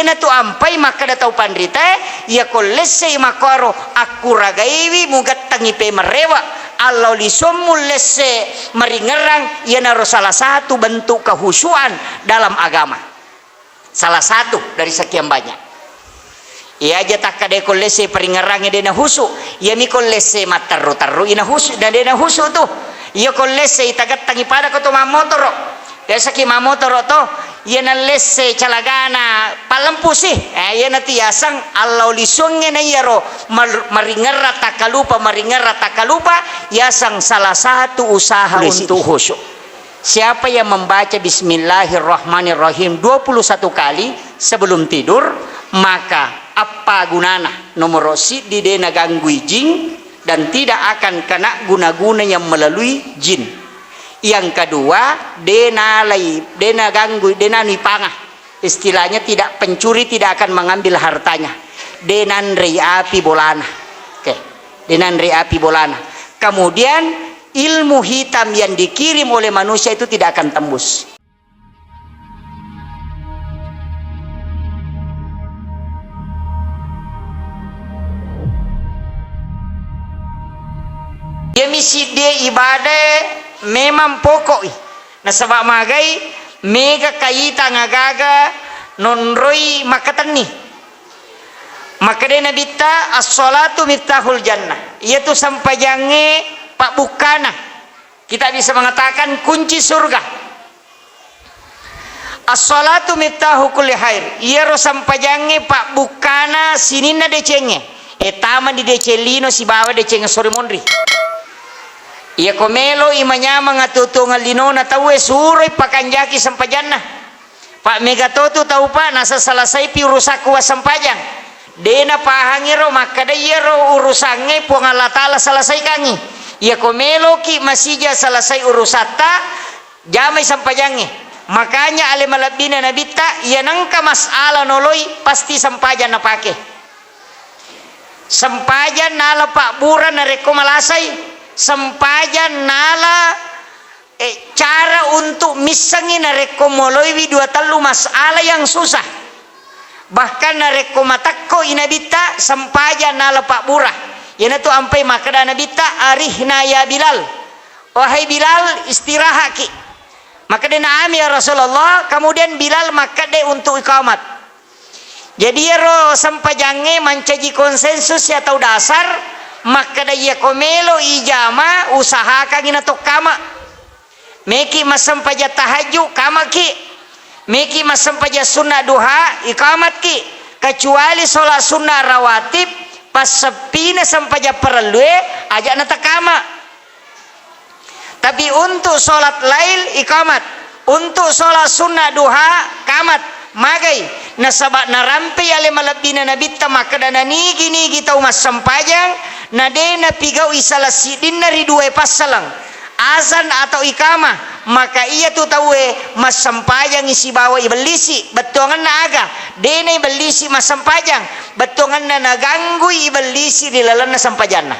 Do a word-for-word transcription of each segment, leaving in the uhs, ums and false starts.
Natu ampai makkeda tau panritae, iyako lessei makkuaro akkuragaiwi mugettengngi pemerrewe, allau lisommu lesse maringerrang, iyanaro salah satu bentuk kehusuan dalam agama. Salah satu dari sekian banyak. Iya aja takkadeko lesse paringerrangnge de nahusu, iyami ko lesse matterru-terru ina husu, na de nahusu tu. Iya ko lesse itagettangi pada ko to mammotoro. Biasaki mammotoro to, iya nallesse calagana pallempusi. Eh, iya natu yaseng allau lisuangnge na iyaro mar-, maringerra takkalupa, maringerra takkalupa, yaseng salah satu usaha untuk khusyuk. Siapa yang membaca Bismillahirrahmanirrahim dua puluh satu kali sebelum tidur, maka appagunana? Nomoro siddi, de naganggui jin dan tidak akan kena guna-guna yang melalui jin. Yang kedua, de nalai, de naganggui, de nanui panga. Istilahnya tidak, pencuri tidak akan mengambil hartanya. De nanrei api bolana. Oke. De nanrei api bolana. Kemudian ilmu hitam yang dikirim oleh manusia itu tidak akan tembus. Iyami siddi ibadae memang pokok'i. Nasaba magai, mega kaitang agaga nonroi makkatenni. Makkedai Nabitta, "As-shalatu miftahul jannah." Iyatu sempajangnge pabbukkana. Kita bisa mengatakan kunci surga. As-shalatu miftahu kulli khair. Iyaro sempajangnge pabbukkana sininna decengnge. E, tama di deceng lino sibawa deceng sori monri. Iyako meloi manyameng atuo-tuongeng linona tauwe, suroi pakanjaki sempajanna. Pa mega totu tau, pa, nasaselesaipi urusakku wassempajang. De napahangi ro makkeda iyaro urusangnge Puang Allah Ta'ala selesaikangngi. Iyako meloki masija selesai urusatta, jamai sempajangnge. Makanya ale malebbina Nabitta, iya nengka masalah noloi, pasti sempajang napake. Sempajang nala pabbura narekko malasai, sempajang nala, eh, cara untuk missengngi narekko moloiwi dua tellu masalah yang susah. Bahkan narekko matekko i Nabitta, sempajang nala pabbura. Iyanatu ampai makkeda Nabitta, "Arihna ya Bilal." Wahai Bilal, istirahaki. Makkeda, "Na'am ya Rasulullah." Kemudian Bilal makkeda untuk iqamat. Jadi iyaro sempajangnge mancaji konsensus ya tau dasar, makkeda iyako melo ijama, usahakangi natokkama. Meki massempajang tahajud, kamaki. Meki massempajang sunna duha, ikamatki. Kecuali sholat sunna rawatib, passeppina sempajang parellue, aja natakama. Tapi untuk sholat lail, ikamat. Untuk sholat sunna duha, kamat. Magai. Nasaba narampei ale malebbina Nabitta makkeda, nanigi-nigi tau massempajang, na de napigaui salah siddinna ri duae passaleng, azan atau ikamah, maka iyatu tauwe massempajangi sibawa ibellisi. Bettuangenna aga? De naibellisi massempajang. Bettuangenna naganggui ibellisi ri lalenna sempajanna.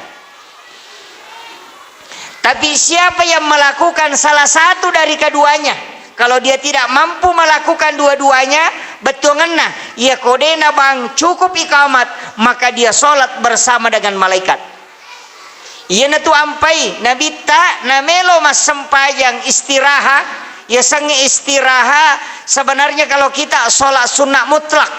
Tapi siapa yang melakukan salah satu dari keduanya, kalau dia tidak mampu melakukan dua-duanya, bettuangenna, iya ko de nabang cukup ikamat, maka dia sholat bersama dengan malaikat. Iyanatu ampai Nabitta namelo massempajang istiraha, yasengnge istiraha, sebenarnya kalau kita sholat sunnah mutlak.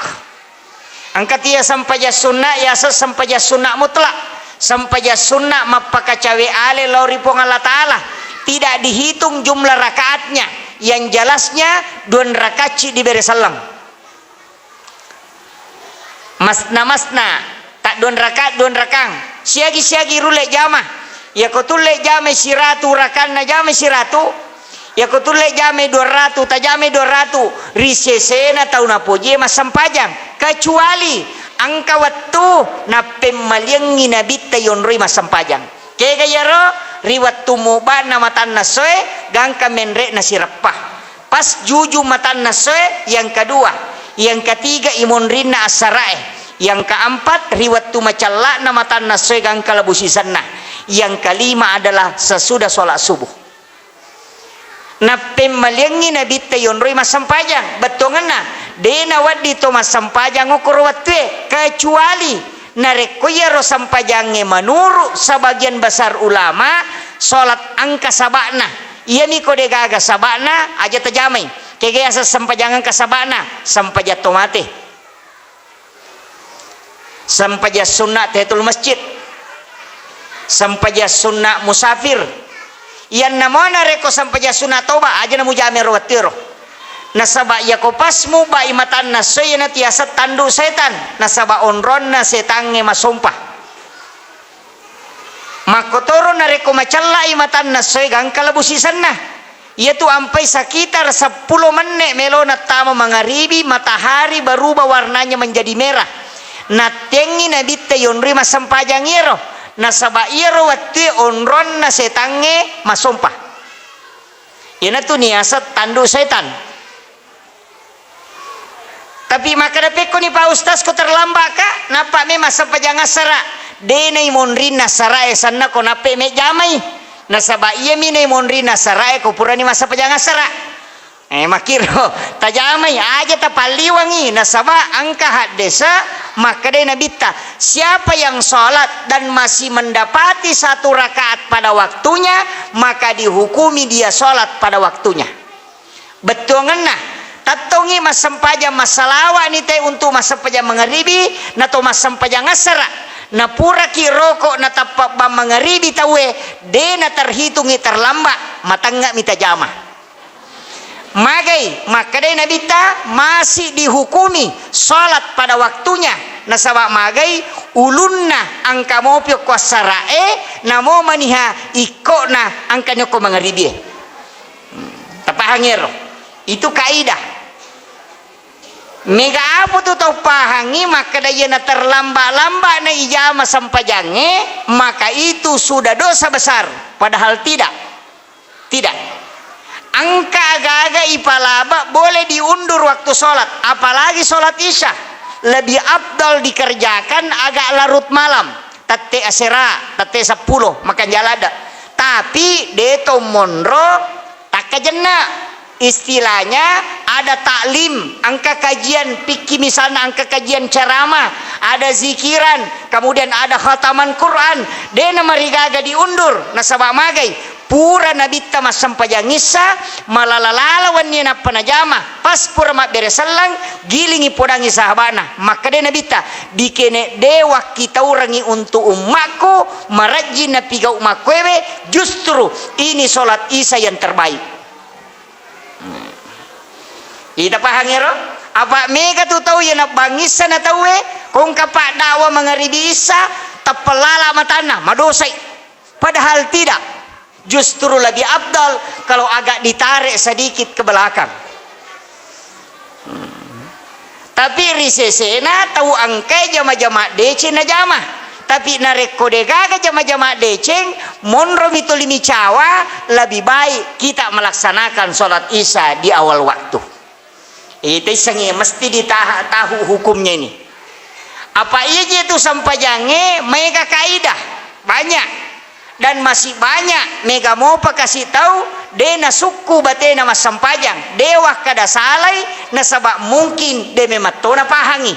Engka tia sempajang sunna, yaseng sempajang sunna mutlak. Sempajang sunna mappakacawe ale lao ri Puang Allah Ta'ala. Tidak dihitung jumlah rakaatnya. Yang jelasnya, dua rakaatci dibere selleng. Masna-masna, tak dua rakaat, dua rakang. Siagi-siagi rulle jama. Yako tulle jamai siratu rakanna, jamai siratu. Yako tulle jamai dua ratu, tajamai dua ratu, ri sesena tau napojie massempajang, kecuali engka wettu nappemmaliangngi Nabitta yonroi massempajang. Kega iyaro? Ri wettu mubana matanna essoe, gangka menre'na sireppa. Pas juju matanna essoe, yang kedua, yang ketiga imonrinna assarae, yang keempat ri wettu macella'na matanna essoe, gangka labu sisenna, yang kelima adalah sesudah sholat subuh. Nappemmaliangngi Nabitta yonroi massempajang. Bettuangenna, De' nawedding to massempajang okkoro wettue, kecuali narekko iyaro sempajangnge menurut sebagian besar ulama, salat engka saba'na. Iyami ko de' gaga saba'na, aja tajamai. Kega yaseng sempajang engka saba'na? Sempajang to mate. Sempajang sunna tahiyatul masjid. Sempajang sunna musafir. Iyanna mo narekko sempajang sunna toba, aja namujama ero wettuero. Nasaba iyako pas mubbai matanna essoe, iyanatu yaseng tandu setan. Nasaba onronna setangnge masompa. Makkotoro narekko macella'i matanna essoe, gangka labu sisenna. Iyatu ampai sekitar seppulo menne' melo nattama mangaribi, matahari berubah warnanya menjadi merah. Nattengngi Nabitta yonroi massempajang iyaro, nasaba iyaro wettue onronna setangnge masompa. Iyanatu niaseng tandu setan. Tapi makkeda, "Pekkoni Pak Ustaz ko terlambat ka?" Nappa memang sempajang assara. De' naimonrinna assara e sanna ko nappe mejjamai. Nasaba iyami naimonrinna assara e ko purani massempajang assara. Eh, makkiro, tajamai aja tapalliwangi. Nasaba engka haddese makkedai Nabitta, "Siapa yang sholat dan masih mendapati satu rakaat pada waktunya, maka dihukumi dia sholat pada waktunya." Bettuangenna, tettongngi massempajang massalawa'ni te untuk massempajang mangaribi, nato massempajang assara. Napuraki roko natappa bang mangaribi tauwe, de' naterhitungi terlambat, matengnge'mi tajama. Magai, makkedai Nabitta, masih dihukumi sholat pada waktunya. Nasaba magai, ulunna engka mopi okko assara e, namo maniha ikkona engkani okko mangaribi e. Tapahangi ero. Itu kaidah. Mega apa tu tau pahangi makkeda iyana terlambat-lambat na ijama sempajangnge, maka itu sudah dosa besar. Padahal tidak. Tidak. Engka aga-aga ipalaba boleh diundur waktu sholat, apalagi sholat isya. Lebih afdal dikerjakan agak larut malam. Tette asera, tette seppulo, makanjala ada. Tapi de to monro takkajenna. Istilahnya ada taklim, engka kajian fikih misalna, engka kajian ceramah, ada zikiran, kemudian ada khataman Quran. De namarigaga diundur, nasaba magai pura nabitta massempajang issa, malala-lala wenni nappa najama, pas pura mabbere selleng, gilingi podangi sahabana, makkeda nabitta, dikene de wakkitaurengi untuk ummakku, marajjing napigau makkuewe, justru ini sholat isya yang terbaik. Ita pahang ero? Apa mega tu tau iya nabbangissa na tauwe, kongka pak dakwa mangaribi issa, tappellala matanna, madosai. Padahal tidak. Justru lebih afdal kalau agak ditarik sedikit ke belakang. Hmm. Tapi ri sesena tau engkae jama-jama deceng najama. Tapi narekko degaga jama-jama deceng, monromi tuli micawa, lebih baik kita melaksanakan sholat isya di awal waktu. Ita issengngi mesti ditaha-, tahu hukumnya ini. Apa iya je tu sempajangnge maega kaidah? Banyak. Dan masih banyak mega mopa kasi tau de nasukku batena massempajang, de wakkada salai, nasaba mungkin de memetto napahangi.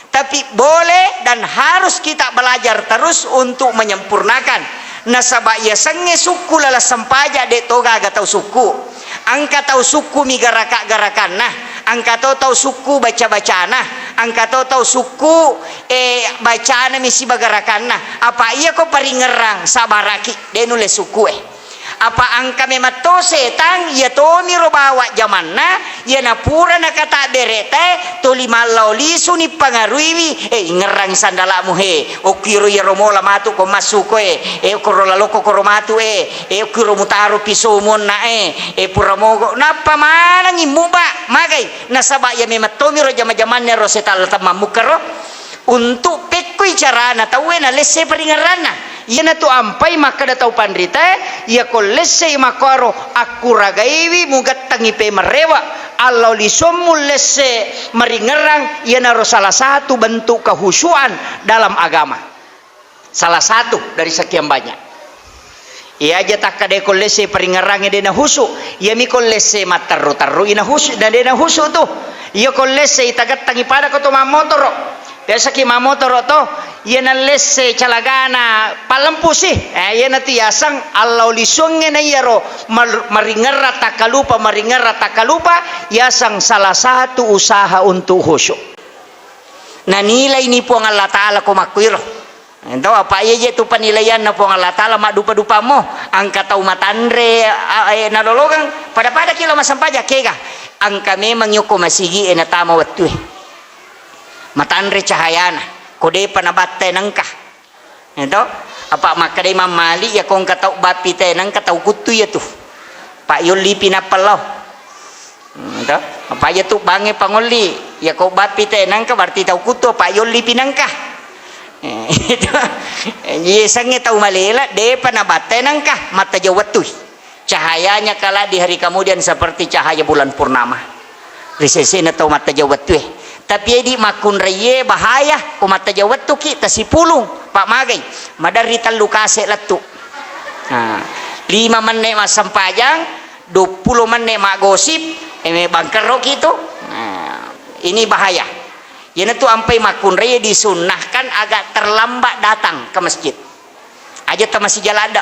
Tapi boleh dan harus kita belajar terus untuk menyempurnakan. Nasaba yasengnge sukku laleng sempaja de to gaga tau sukku. Engka tau sukku mi garaka-garakanna, engka to tau sukku baca-bacana, engka to tau sukku, eh, bacana mi siba garakanna. Apa iya ko paringerrang sabaraki, de nulle sukku e. Apa engka memang to setang, iya tomiro bawa jamanna, iya napura nakata bereta, toli mallao lisuni pangaruiwi, eh, ingerrang sandalamu he, okkiro iyaro mola matu ko massuko e, eh, okkoro laloko koro matu e, eh, okkiro mutaro piso muonna e, eh, pura mogo, nappa manengi muba, magai, nasaba iya memang tomiro jama-jamanna ro setang latang mammukka ro. Untuk pekkoi carana tauwe nalesse paringerranna. Iyanatu ampai makkeda tau panritae, iyako lessei makkuaro, akkuragaiwi mugettengi pemerrewa, allau lisommu lesse maringerrang, iyanaro salah satu bentuk kehusuan dalam agama. Salah satu dari sekian banyak. Iya aja takkadai ko lesse paringngerangnge de' nahusu, iyami ko lesse matterru-terrui nahusu, na de' nahusu tu. Iya ko lesse itagettangi pada ko to mammotoro. Biasaki mammotoro to, iya nallesse calagana pallempusi. Eh, iyanatu yaseng allau lisuangnge na iyaro mar-, maringngerang takkalupa, maringngerang takkalupa, yaseng salah satu usaha untuk khusyuk. Nanilaini Puang Allah Ta'ala ko makkuiro. Ento, apa iya je tu penilaianna Puang Allah Ta'ala maddupa-dupammo, angka tau matanre, a-, e, nalolongeng, pada-pada ki lao massempajang, kega? Angka memang yoko masigi e natama wettue. Matanre cahayana, ko depa nabatte nengka. Ento, apa makkeda Imam Malik, ya ko engka tau bappi te nengka tau kuttu iya tu. Pak yollipi nappa lao. Hmm, to? Apa iya tu bangnge pangolli? Ya ko bappi te nengka berarti tau kuttu, apa yollipi nengka. Eh, itu. Iye sengnge tau malela, depa nabatte nengka, mattajeng wettui. Cahayanya kelak di hari kemudian seperti cahaya bulan purnama. Ri sesena tau mattajeng wettue. Tapi edi makkunraie bahaya, ko mattajeng wettuki tasipulung, pak magai. Maderri tellu kase lettu. Nah, lima menne massempajang, duappulo menne maggosip, eh, bangkerroki tu. Nah, ini bahaya. Iyanatu ampai makkunrai disunnahkan agak terlambat datang ke masjid. Aja tamasija ladde.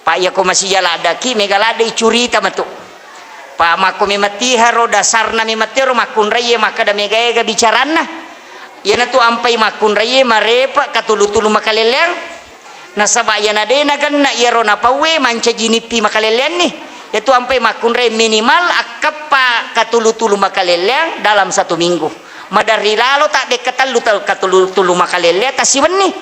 Pak, iya ko masija laddeki, mega ladde icurita matu. Pak, makko memetiharo dasarna memetiharo makkunrai makkeda mega-ega bicaranna. Iyanatu ampai makkunrai marepe katulu-tulu makalelleang. Nasaba iyana de nagenna iyaro napauwe mancaji nippi makalelleanni. Iyatu ampai makkunrai minimal akkeppa katulu-tulu makalelleang dalam satu minggu. Maderri lalo taddekka tellu ta-, katulu-tulu makalelleang tasiwenni.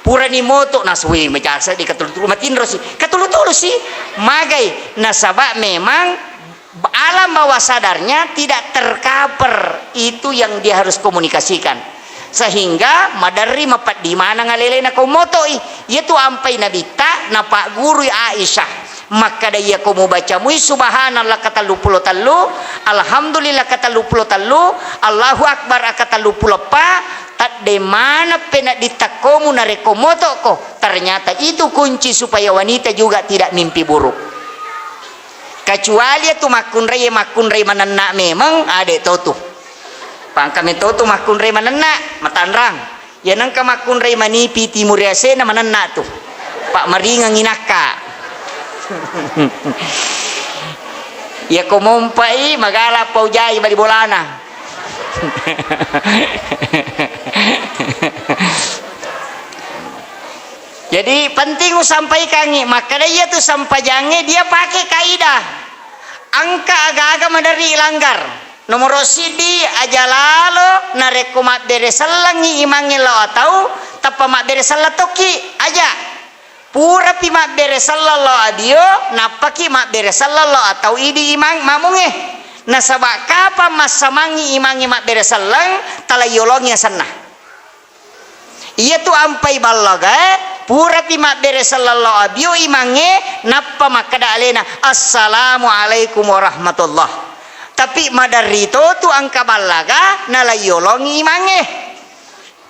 Purani moto nasui majasa di katulu-tulu matinrosi. Katulu-tulu si magai nasaba memang alam bawah sadarnya tidak tercover itu yang dia harus komunikasikan. Sehingga maderri mapeddi maneng alelena ko motoi. Iyatu ampai nabitta napaggurui Aisyah. Makkeda iya ko mubaca mui subhanallah katelluppulo tellu, alhamdulillah katelluppulo tellu, Allahu akbar katelluppulo eppa, tadde maneng peneddi takkomu narekko motoko. Ternyata itu kunci supaya wanita juga tidak mimpi buruk. Kecuali itu makkunrai, makkunrai manenna memeng, ade totu. Pangka metotu makkunrai manenna, matanrang. Iya nengka makkunrai manipi timur yasena manenna tu. Pak maringeng inakka. Iya ko mompai magala paujai bali bolana. Jadi penting usampaikangi, makkeda iya tu sempajangnge dia pakai kaidah. Engka aga-aga maderri ilanggar. Nomoro siddi, aja lalo narekko mabbere sellengngi imangnge lao atau, tappa mabbere selleng tokki, aja. Purapi mabbere selleng lao abio, nappaki mabbere selleng lao atau idi imang mamungnge. Nasaba kapang massamangngi imangnge mabbere selleng, tala yolongi asenna. Iyatu ampai ballagae, purapi mabbere selleng lao abio imangnge, nappa makkeda alena, "Assalamualaikum warahmatullah." Tapi maderri totu engka ballaga, nalaiyolongi imangnge.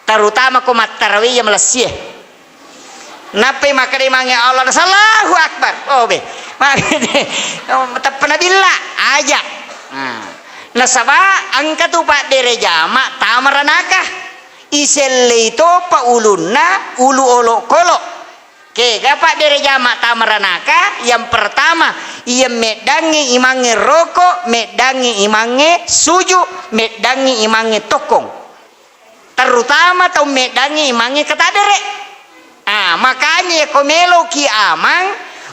Terutama ko mattarawei iya malessie. Nappai makkeda imangnge Allah, Allahu Akbar. Oh, be. Teppa nabilla, aja. Nah. Nasaba engka tu pabbere jama tamaranaka. Isellei topa ulunna ulu olokolo. Kega pabbere jama tamaranaka? Yang pertama, iya meddangngi imangnge roko, meddangngi imangnge suju, meddangngi imangnge tokkong. Terutama tau meddangngi imangnge katabbere. Ah, makanya ko meloki amang,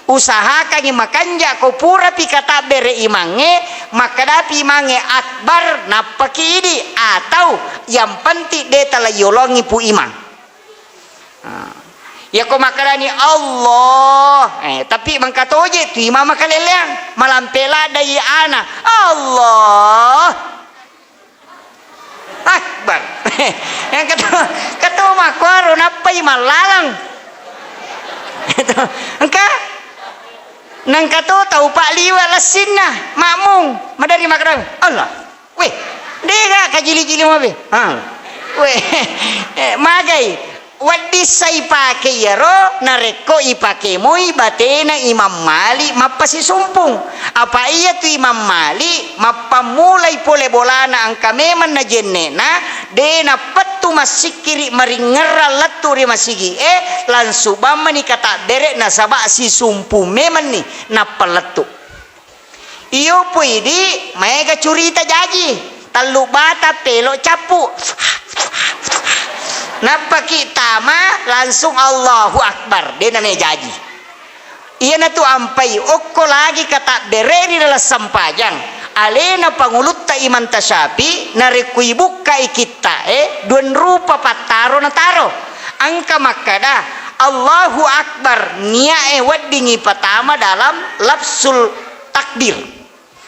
usahakangi makanja ko purapi katabbere imangnge, makkadapi imangnge akbar, nappaki idi, atau yang penting de tala yolongi pu imang. Ah. Yako makkedani Allah, eh, tapi mengkatoje tu imang makaleleang, malampe ladai ana, Allah. Akbar. Yang ketua, ketua makkuaro nappai mallalang. Engka? Nengka to tau pak liwa lessinna, makmung. Madari makkeda, Allah. Weh, dega kajili-jili mabe. Ha. Weh, eh, magai. Wedding sa ipake iyaro narekko ipake moi batena Imam Malik mappasisumpung. Apa iyatu Imam Malik mappammulai pole bolana engka memang najenne'na, de nappettu massikkiri maringngerrang lettu ri masigi'e, langsung bammani katabbere nasaba sisumpung memenni nappa lettu. Iyo pui di maega curita jaji, tellu bata pelo cappu. Nappaki tama langsung Allahu Akbar, de name jaji. Iyanatu ampai okko lagi katabbere ri dalam sempajang. Alena pangulutta Imam Tasyafi narekko ibukkai kitta e, dua rupa pattaro nataro. Engka makkada Allahu Akbar, niae weddingi patama dalam lafzul takbir.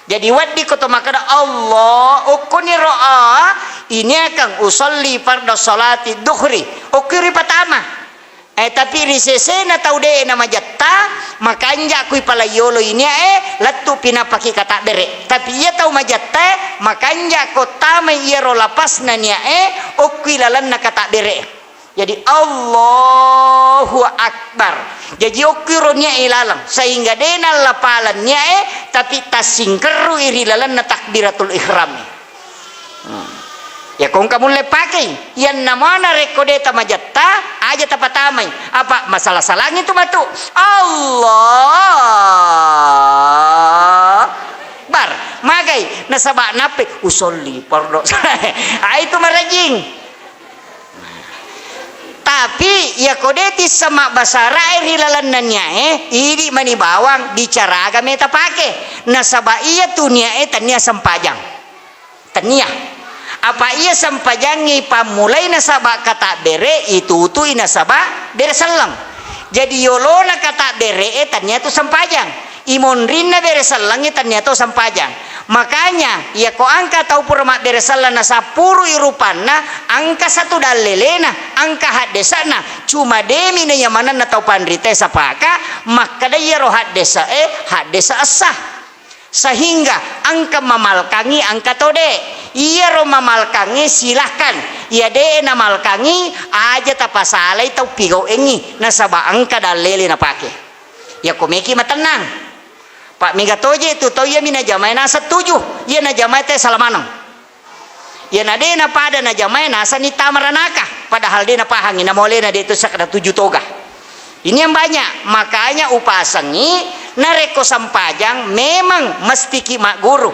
Jadi wedding ko to makkada Allah, okkoniro a, ini akan usolli farda salati duhri, okki ripatama. Eh, tapi ri sesena tau de na majatta, makanja kui palaiyolo ini e, lettu pinapaki katabbere. Tapi iya tau majatta e, makanja ko tamai iyaro lapasna nia e, okkui lalenna katabbere. Jadi, Allahu Akbar. Jaji, okkiro niae laleng, sehingga de nallapaleng niae, tapi tassingkerrui ri lalenna takbiratul ihram. Hmm. Ya, kongka mulle pakei. Iyanna mana rekko de tamajatta, aja tapatamai. Apa masalah-salangi tu matu? Allah Akbar. Magai, nasaba nappai, usolli, pardo. Ah, itu marajing. Tapi, iyako de tisseng mabbasarae ri lalenna niae, idi mani bawang, bicara aga meta pake. Nasaba iya tu niae tania sempajang. Tania. Apa iya sempajangngi pammulai nasaba katabbere, itutui nasaba bere selleng. Jadi yolona katabbere e tania tu sempajang. Imonrinna bere sellengnge tania to sempajang. Makanya, iyako engka tau pura mabbere selleng nasappurui rupanna, engka satu dallelena, engka haddese'na, cuma demi na iya manenna tau panritae sapaka, makkeda iyaro haddese'e, haddese' essa. Sehingga engka mamalkangi, engka to de. Iyaro mamalkangnge silahkan, iya de namalkangi, aja tapasalai tau pigau'engngi, nasaba engka dallele napake. Iyako meki matennang. Pa mega toje tu tau iyami najamae naseng tuju, iya najamae te sala maneng. Iya na de napada najamae nasenni tama ranaka, padahal de napahangi namolena de tu sekedar tuju toga. Ini yang banyak, makanya upasengi narekko sempajang memang mestiki magguru.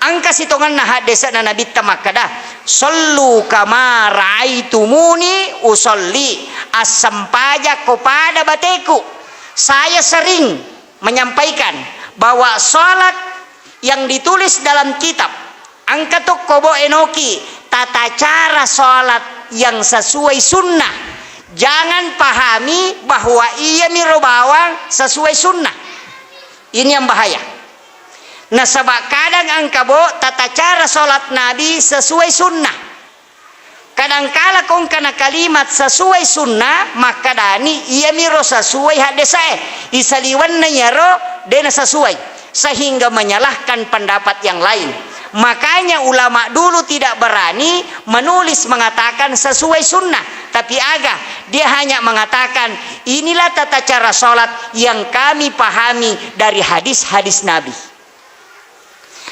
Engka sitongenna haddese'na Nabitta makkeda, "Sallu kama raaitumuni usolli," assempajang ko pada bateku. Saya sering menyampaikan bahwa salat yang ditulis dalam kitab, engka tokko bo enoki tata cara salat yang sesuai sunnah. Jangan pahami bahwa iyamiro bawang sesuai sunnah. Ini yang bahaya. Nasaba kadang engka bo tata cara salat Nabi sesuai sunnah. Kadangkala kongkana kalimat sesuai sunnah, makkadani iyamiro sesuai haddese'e. Isaliwenna iyaro de nasesuai, sehingga menyalahkan pendapat yang lain. Makanya ulama dulu tidak berani menulis mengatakan sesuai sunnah. Tapi aga, dia hanya mengatakan, "Inilah tata cara salat yang kami pahami dari hadis-hadis Nabi."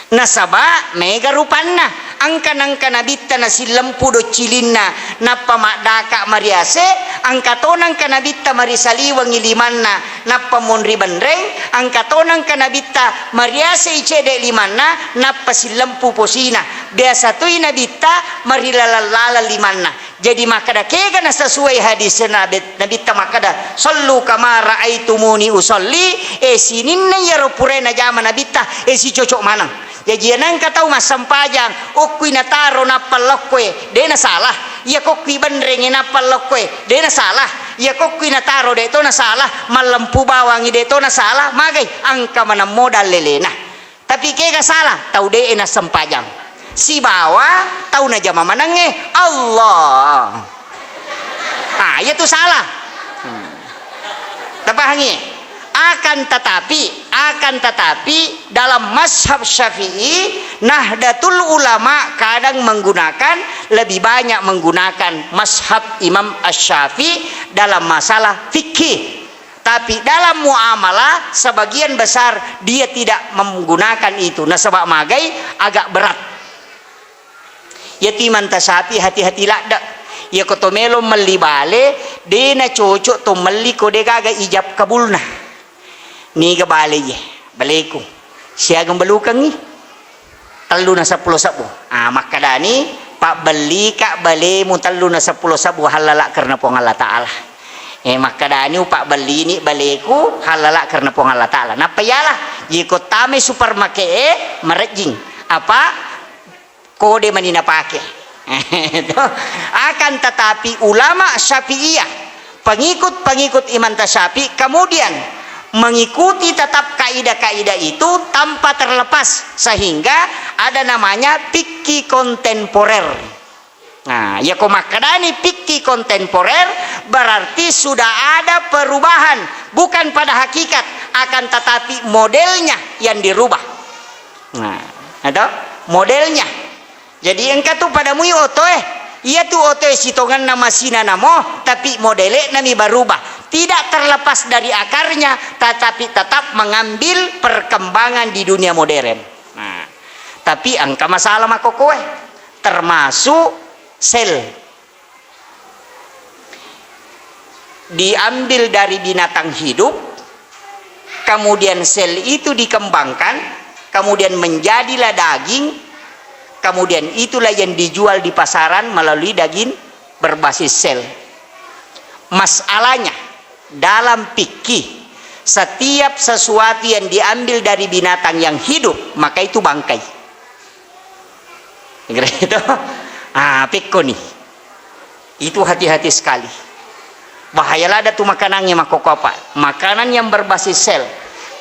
Nasaba mega rupanna, engka nengka Nabitta nasillempu doccilinna, nappa maddaka mariase, engka to nengka Nabitta marisaliwengi limanna, nappa monri benreng, engka to nengka Nabitta mariase icede limanna, nappa sillempu posina. Biasa toi Nabitta marilaleng-laleng limanna. Jadi makkeda kega nasesuai hadis Nabi, Nabitta makkeda, "Sallu kama raaitumuni usalli," eh, sininna iyaro purae najama Nabitta, eh, sicocok maneng. Jaji iya nengka tau massempajang, okkui nataro nappa lokkoe, de nasalah. Iya kokkui benrenge nappa lokkoe, de nasalah. Iya kokkui nataro de to nasalah, mallempu bawangi de to nasalah, magai engka maneng modal lelena. Tapi kega salah, tau de'e nassempajang. Sibawa tau najama manengnge, Allah. Ah, iya tu salah. Hmm. Tapahangi? Akan tetapi, akan tetapi, dalam mazhab Syafi'i, Nahdlatul Ulama kadang menggunakan, lebih banyak menggunakan mazhab Imam Asy-Syafi'i dalam masalah fikih. Tapi dalam muamalah, sebagian besar dia tidak menggunakan itu. Nasaba magai? Agak berat. Iyatu Imanta Syafi'i hati-hati ladde. Iyako to melo melli bale, de nacocok to melli ko de gaga ijab kabulna. Niga bale iye? Baleku. Siaga belukengngi? Tellu na seppulo sebbu. Ah, makkadani, "Pabbellika balemu tellu na seppulo sebbu hallala karena Puang Allah Ta'ala." Eh, makkadani, "Upabbellini baleku hallala karena Puang Allah Ta'ala." Nappa iyalah, iyako tamai supermarket e, marejjing. Apa? Kode mani napake. Akan tetapi, ulama Syafi'iyah, pengikut-pengikut Imanta Syafi'i, kemudian mengikuti tetap kaidah-kaidah itu tanpa terlepas, sehingga ada namanya fikih kontemporer. Nah, iyako makkadani fikih kontemporer, berarti sudah ada perubahan, bukan pada hakikat, akan tetapi modelnya yang dirubah. Nah, atau modelnya. Jadi engka tu pada mui otoe, iyatu otoe sitongenna masina namo, tapi modele'na mi barubah. Tidak terlepas dari akarnya, tetapi tetap mengambil perkembangan di dunia modern. Nah, tapi engka masalah makkokkoe, termasuk sel. Diambil dari binatang hidup, kemudian sel itu dikembangkan, kemudian menjadilah daging, kemudian itulah yang dijual di pasaran melalui daging berbasis sel. Masalahnya, dalam fikih, setiap sesuatu yang diambil dari binatang yang hidup, maka itu bangkai. Gitu. Ah, pekkoni. Itu hati-hati sekali. Bahaya lada tu makanannya makkokkoe apa. Makanan yang berbasis sel.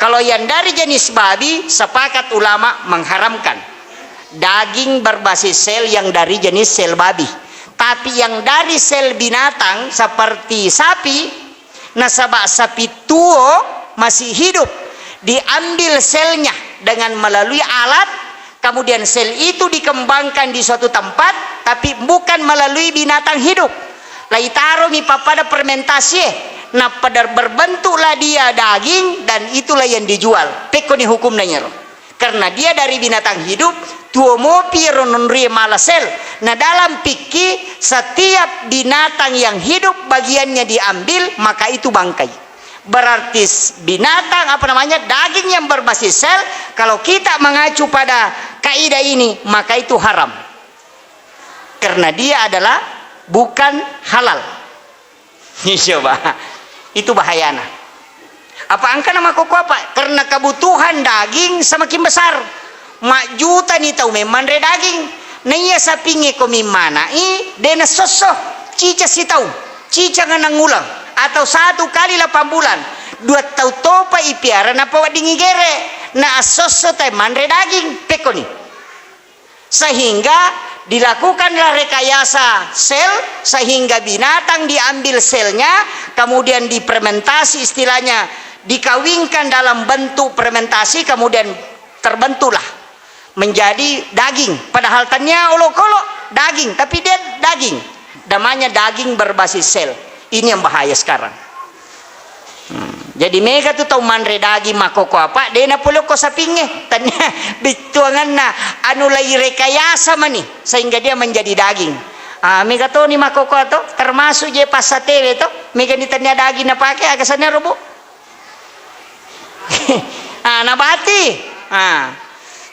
Kalau yang dari jenis babi, sepakat ulama mengharamkan. Daging berbasis sel yang dari jenis sel babi. Tapi yang dari sel binatang seperti sapi, nasaba sapi tuo masih hidup, diambil selnya dengan melalui alat, kemudian sel itu dikembangkan di suatu tempat, tapi bukan melalui binatang hidup. Laitaromi pappada fermentasi, nappa der-, berbentuklah dia daging, dan itulah yang dijual. Pekkoni hukumna nyero. Karena dia dari binatang hidup, tuo mopi ro nonrie mala sel. Nah, dalam fikih, setiap binatang yang hidup bagiannya diambil, maka itu bangkai. Berarti s-, binatang, apa namanya, daging yang berbasis sel, kalau kita mengacu pada kaidah ini, maka itu haram. Karena dia adalah bukan halal. Coba. Itu bahayana. Apa engkana makkokkoe apa? Karena kebutuhan daging semakin besar. Majjutani tau memmanre daging. Naiya sapingnge ko mimmanai, de nassosso. Ciceng sitaung, ciceng enneng uleng, atau satu kali lapan bulan. Dua tau topa ipiara napaweddingngi gere. Na assosso tai manre daging. Pekkoni. Sehingga dilakukanlah rekayasa sel, sehingga binatang diambil selnya, kemudian difermentasi, istilahnya dikawinkan dalam bentuk fermentasi, kemudian terbentuklah menjadi daging. Padahal tania olokolo daging, tapi dia daging. Namanya daging berbasis sel. Ini yang bahaya sekarang. Hmm. Jadi mega tu tau manre daging makkokkoe apa, de napole ko sapingnge. Tania bittuanganna anu lai rekayasa mani sehingga dia menjadi daging. Ah, mega toni makkokkoe to, termasuk je passatewe to, mega ni tania daging napake, aga sanna robo. Ah, nabati. Ah.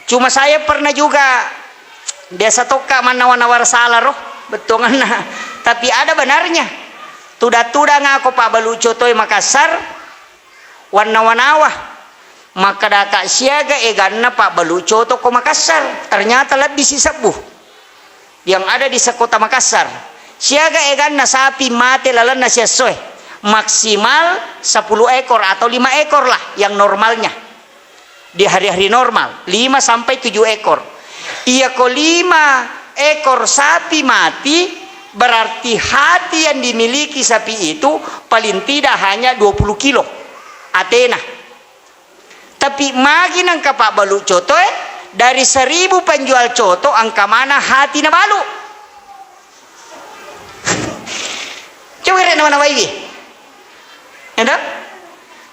Cuma saya pernah juga, biasa tokka mannawa-nawa sala ro, bettuanganna. Tapi ada benarnya. Tudang-tudang ako pabbalu cotoi Makassar, wannawa-nawa. Makkadaka siaga eganna pabbalu coto ko Makassar. Ternyata lebbi sisebbu yang ada di sekota Makassar. Siaga eganna sapi mate lalenna siessoe, maksimal sepuluh ekor atau lima ekor lah yang normalnya. Di hari-hari normal, lima sampai tujuh ekor. Iyako lima ekor sapi mati, berarti hati yang dimiliki sapi itu paling tidak hanya dua puluh kilo atena. Tapi magi nengka pabbalu coto e, dari seribu penjual coto engka mana hati nabalu. Coba re nawa-nawaiwi. Ya toh?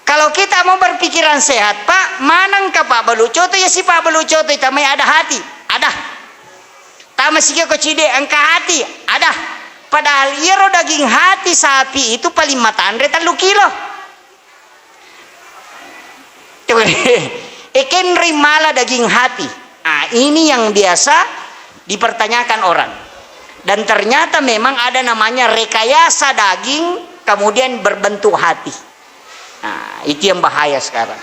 Kalau kita mau berpikiran sehat, Pak, maneng ka pabbalu coto, ya si pabbalu coto itamai ada hati. Ada. Tama sikio ko cide engka hati. Ada. Padahal iyaro daging hati sapi itu paling matanre tellu kilo. Coba. Ekenroi mala daging hati. Ah, ini yang biasa dipertanyakan orang. Dan ternyata memang ada namanya rekayasa daging, kemudian berbentuk hati. Nah, itu yang bahaya sekarang.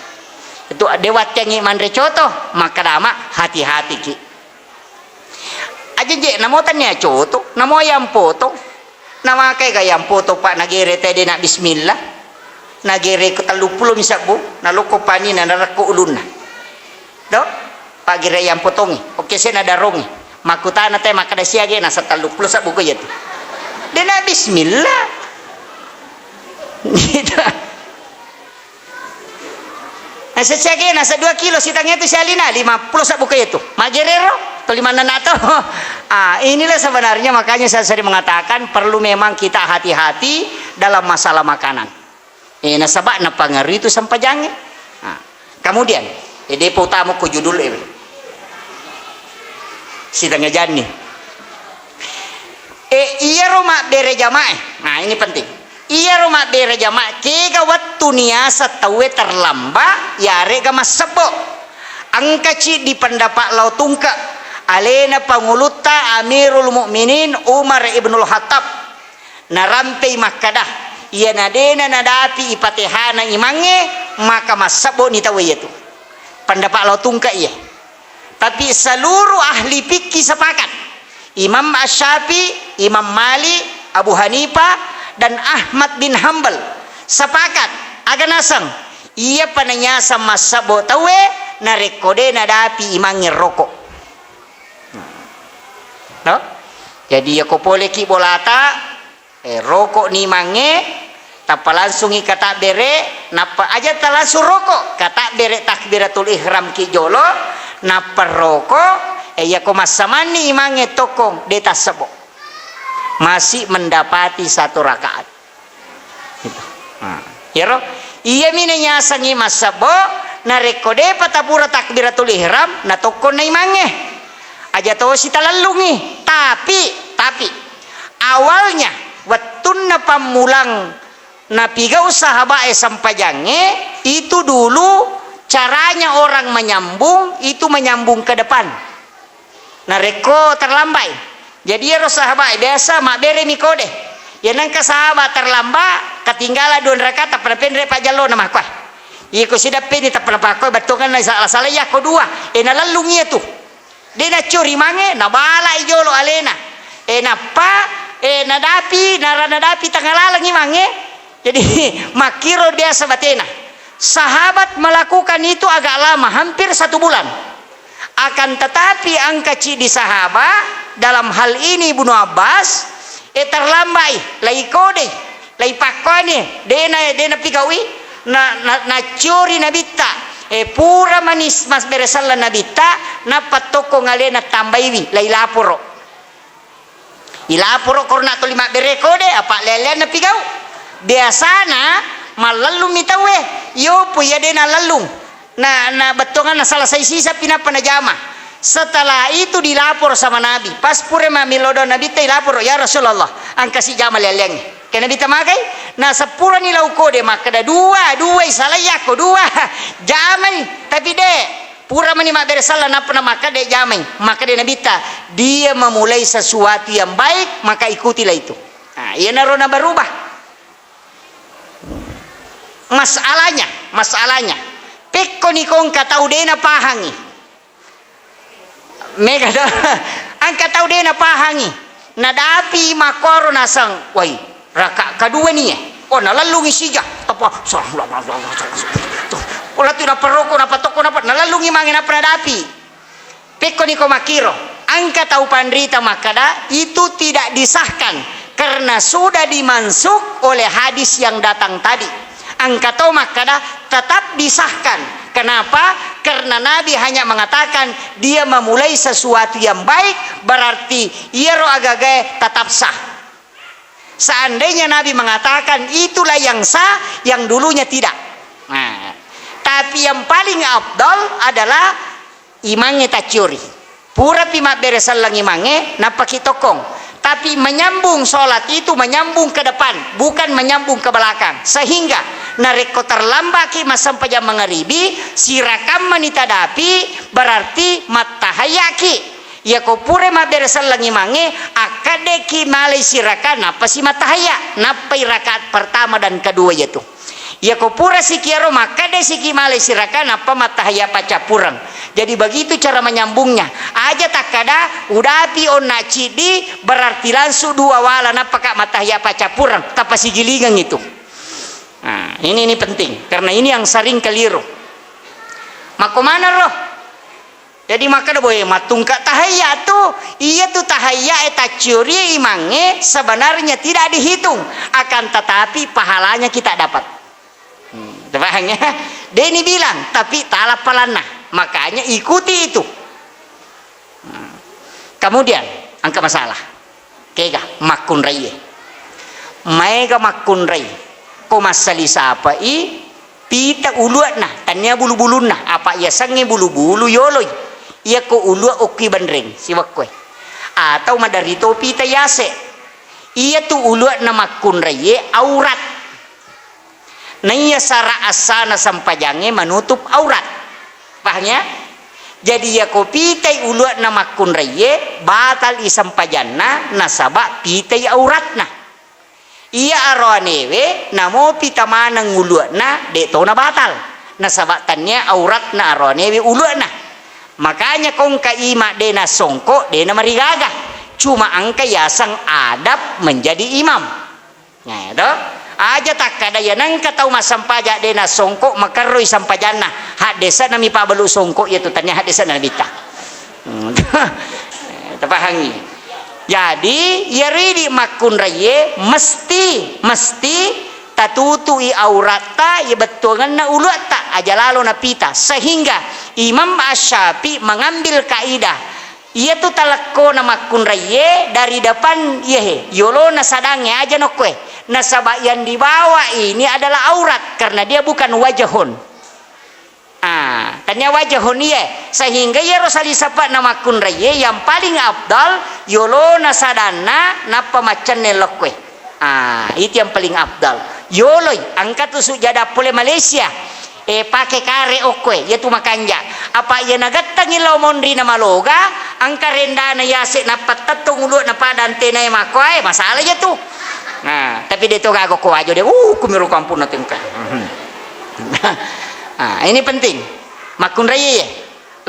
Itu de wattengngi manre coto, maka dama hati-hati ki. Aja je, namo tania coto, namo ayam potong. Namakai ga ayam potong, Pak, nagere tede na bismillah. Nagere ko tellu pulo mi sabbu, naloko pani na narekko ulunna. Do? Paggere ayam potongi. Oke, se nadarongi. Makkutana te makkeda siage nasa tellu pulo sabbu ko iyatu. Dena bismillah. Gitu. Nasa siage nasa dua kilo sitangnge tu sialina lima pulo sabbu ko iyatu. Magerero to lima nana to. Ah, inilah sebenarnya makanya saya sering mengatakan perlu memang kita hati-hati dalam masalah makanan. Eh, nasaba napangaruhi tu sempajangnge. Nah, kemudian, eh, depa utama ko judul e. Sitangnga janni. Eh, iyaro mabbere jamaah. Nah, ini penting. Iyaro mabbere jamaah, kega wettu niasa tauwe terlamba, yarega massebbo. Engkaci di pendapat lao tungke, alena pangulutta Amirul Mukminin Umar ibnul Khattab. Narampei makkada, iyana dena nadapi ipatehana imangnge, maka massebbo ni tauwe iyatu. Pendapat lao tungke iye. Tapi seluruh ahli fikih sepakat. Imam Asy-Syafi'i, Imam Malik, Abu Hanifah, dan Ahmad bin Hambal sepakat. Aga naseng, iya pananyaseng massebbo tauwe narekko de nadapi imangnge rokok. No? Jadi, yako poleki bolata, eh, rokok ni mange, tappa langsungi katabbere, nappa aja talangsung rokok, katabbere takbiratul ihram ki jolo, nappa rokok, eh, yako massamanni imangnge tokkong, de tassebo. Masih mendapati satu rakaat. Gitu. Nah, iyaro, iyami nanyasengngi massebbo, narekko depa tapura takbiratul ihram, natokkonna imangnge. Aja tosi talellungi. Tapi, tapi, awalnya, wettunna pammulang napigau sahabae sempajangnge, itu dulu caranya orang menyambung, itu menyambung ke depan. Narekko terlambai. Jadi iyaro sahabae biasa mabberemi kode. Iya nengka sahabat terlamba, ketinggalan dua rakaat, tappa napenre pajallona makkuae. Iko sidappeni tappa napakkoe bettuanganna sala-sala iya ko dua. E nalellung iya tu. De naccuri mange, nabalai jolo alena. E nappa, e nadapi, nara nadapi tengah lalengi mange. Jadi, makkiro biasa batena. Sahabat melakukan itu agak lama, hampir satu bulan. Akan tetapi, engka ciddi sahabat, dalam hal ini Ibnu Abbas, eh, terlambai, lai kodei, lai pakkoni, dena, dena pigaui, na, na, naccuri nabitta, eh, pura manis mas beresalla nabitta, nappa tokko ngalena tambaiwi, lai laporo. Ilaporo korona tuli mabbere kode, apa lelean napigau. Biasana mallellung mi tauwe, yopo iya de nallellung. Na, na bettuanganna salasai sisa pi nappa najama. Setelah itu dilapor sama Nabi. Pas pura mammelo doang Nabitta, ilaporo, "Ya Rasulullah, engkasi jama leleangnge." Ke Nabitta magai, na seppurani lau kode makkeda, "Dua, dua, isalai yakko dua." Jamai, tapi de. Pura mani mabbere salla nappa namakkeda jamai. Makkeda Nabitta, "Dia memulai sesuatu yang baik, maka ikutilah itu." Nah, iyanaro nabarubah. Masalahnya, masalahnya, pekkoni ko engka tau de napahangi. Mega da, engka tau de napahangi. Nadapi makkoro naseng, "Wai, raka kadua ni e." Oh, nalellungi sija. Tapa, "Pura tu naparoko, napatoko, napa-," nalellungi mange nappa nadapi. Pekkoni ko makkiro, engka tau panrita makkada, "Itu tidak disahkan karena sudah dimansukh oleh hadis yang datang tadi." Engka tau makkada, "Tetap disahkan Kenapa? Karena Nabi hanya mengatakan dia memulai sesuatu yang baik, berarti iyaro agagae tetap sah. Seandainya Nabi mengatakan itulah yang sah, yang dulunya tidak. Nah, tapi yang paling afdal adalah imangnge tacciori. Purapi mabbere selleng imangnge, nappaki tokkong. Tapi menyambung sholat itu menyambung ke depan, bukan menyambung ke belakang. Sehingga narekko terlambaki massempajang mangaribi, sirakammani tadapi, berarti mattahayaki. Iyako pura mabbere selleng imangnge, akkaddeki malai siraka, nappa si mattahayya, nappai rakaat pertama dan kedua iyatu. Iyako pura siki ero makkadde siki malai siraka, nappa mattahayya paccappureng. Jadi begitu cara menyambungnya. Aja takkada, udapi onna ciddi, berarti langsung dua wala, nappaka mattahayya paccappureng. Tappa sigilingeng itu. Nah, ini, ini penting. Karena ini yang sering keliru. Makko maneng ro? Jadi makkeda, "Boe, mattungka tahayya tu, iya tu tahayya e tacciori imangnge sebenarnya tidak dihitung, akan tetapi pahalanya kita dapat." Hmm, paham ya? Deni bilang, tapi tala palanna. Makanya ikuti itu. Hmm. Kemudian, engka masalah. Kega makkunraie. Maega makkunrai. Ko massali sapai pita ulua'na, tania bulu-bulunna, apa yasengnge bulu-bulu yoloi. Iyako ulua okki benreng siwekkoe. Atau maderri to pita yase. Iyatu ulua'na makkunraie aurat. Naiya sara assana sempajangnge manutup aurat. Paham ya? Jadi, iyako pitai ulua'na makkunraie, batal i sempajanna, nasaba pitai auratna. Iya aroanewe, namo pita maneng ulua'na, de' to nabatal. Nasaba tania auratna aroanewe ulua'na. Makanya kongka ima de' nasongko, de' namarigaga. Cuma engka yaseng adab menjadi imam. Nah, to? Aja takkada iya nengka tau massempajang de' nasongko, makerroi sempajanna. Haddese'na mi pabalu songko iya tu, tania haddese'na nabitta. Hmm. Tapahangi. Jadi, iya ridi makkunraie mesti, mesti tatutui auratta, iya bettuangenna uluatta, aja lalo napita. Sehingga Imam Asy-Syafi'i mengambil kaidah, iyatu talekkona makkunraie dari depan iyehe, yolona sadangnge aja nokkoe. Nasaba yang dibawa ini adalah aurat, karena dia bukan wajahun. Ah, tania wajahun iye. Sehingga iyaro salisapa'na makkunraie yang paling afdal, yolona sadanna, nappa maccenne lokkoe. Ah, itu yang paling afdal. Yoloi, engka tu sujada pole Malaysia. Eh, pake kare okkoe, iyatu makanja. Apa iya nagettengi lao monri na maloga, engka rendana yase nappa tettong ulua'na pada antenae makkoae, masalah iya tu. Nah, tapi de' to gaga ko wajo de', uh, kumiro kampunna tengka. Ah, ini penting. Makkunraie.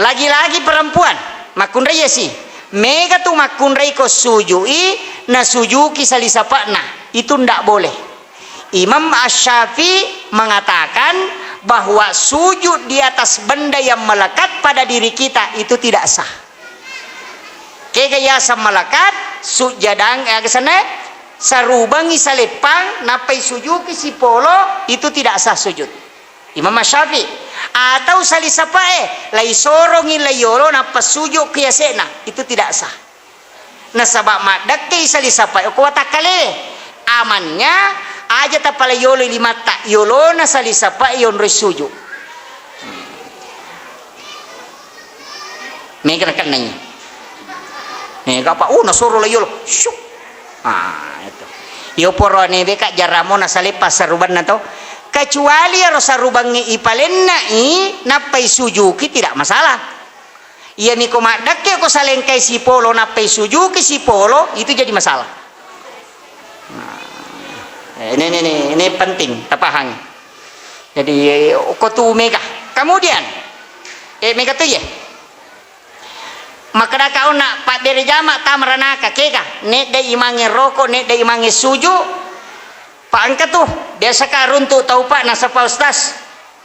Lagi-lagi perempuan, makkunraie si. Mega tu makkunrai ko sujui, nasujuki salisapa'na. Itu ndak boleh. Imam Asy-Syafi'i mengatakan bahwa sujud di atas benda yang melekat pada diri kita itu tidak sah. Kega yaseng melekat, sujadang, eh, aga senna, sarubangi saleppang, nappai sujuki sipolo, itu tidak sah sujud. Imam Asy-Syafi'i. Atau salisapae, laisorongi laiyolo, nappa suju ki yase'na, itu tidak sah. Nasaba maddekkei salisapae okko watakkale. Amannya, aja tapalaiyoloi limatta, yolona salisapae yonroi suju. Mega nakennai. Mega apa? Oh, nasoro laiyolo. Syuk. Ah, itu. Iyo poroane beka jaramo nasaleppa sarubanna to. Kecuali ero sarubangnge ipalennai, nappai sujuki, tidak masalah. Iyami ko maddekke ko salengkai sipolo, nappai sujuki sipolo, itu jadi masalah. Nah, ini, ini, ini, ini penting tapahangi. Jadi, ko tu mega. Kemudian, eh, mega tu ye. Makkedaka onna pabbere jama tama ranaka, kega, nedde imangnge roko, nedde imangnge suju, pa engka tu, biasaka runtu tau pa nasapa ustaz,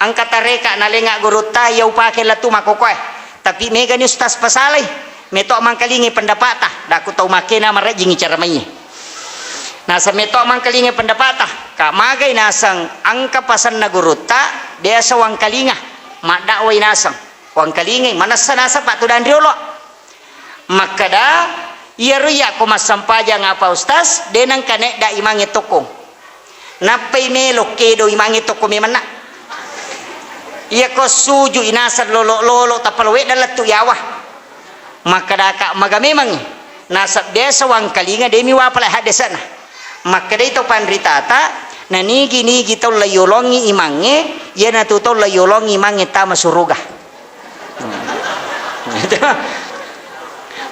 engka tareka nalenga gurutta, iya upake lettu makkokoe. Tapi megani ustaz pasalai, meto mangkalingi pendapata, daku tau makkena marejjingi cara maiye. Naseng meto mangkalingi pendapata, ka magai naseng engka pasenna gurutta, biasa wangkalinga. Maddakwai naseng, wangkalingai, manessa naseng Pak Tudang riolo. Makkeda, "Iyaro iya ko massempajang apa Ustaz, de nengka nedda imangnge tokkong." Nappai melo kedo imangnge tokkong memenna. Iya ko suju inaseng lolo-lolo tappa lo wedda lettu yawa. Makkedaka maga memangngi. Naseng biasa wangkalinga demi wapala haddese'na. Makkedai to panritata, nanigi-nigi tau laiyolongi imangnge, iyanatu tau laiyolongi imangnge tama suruga.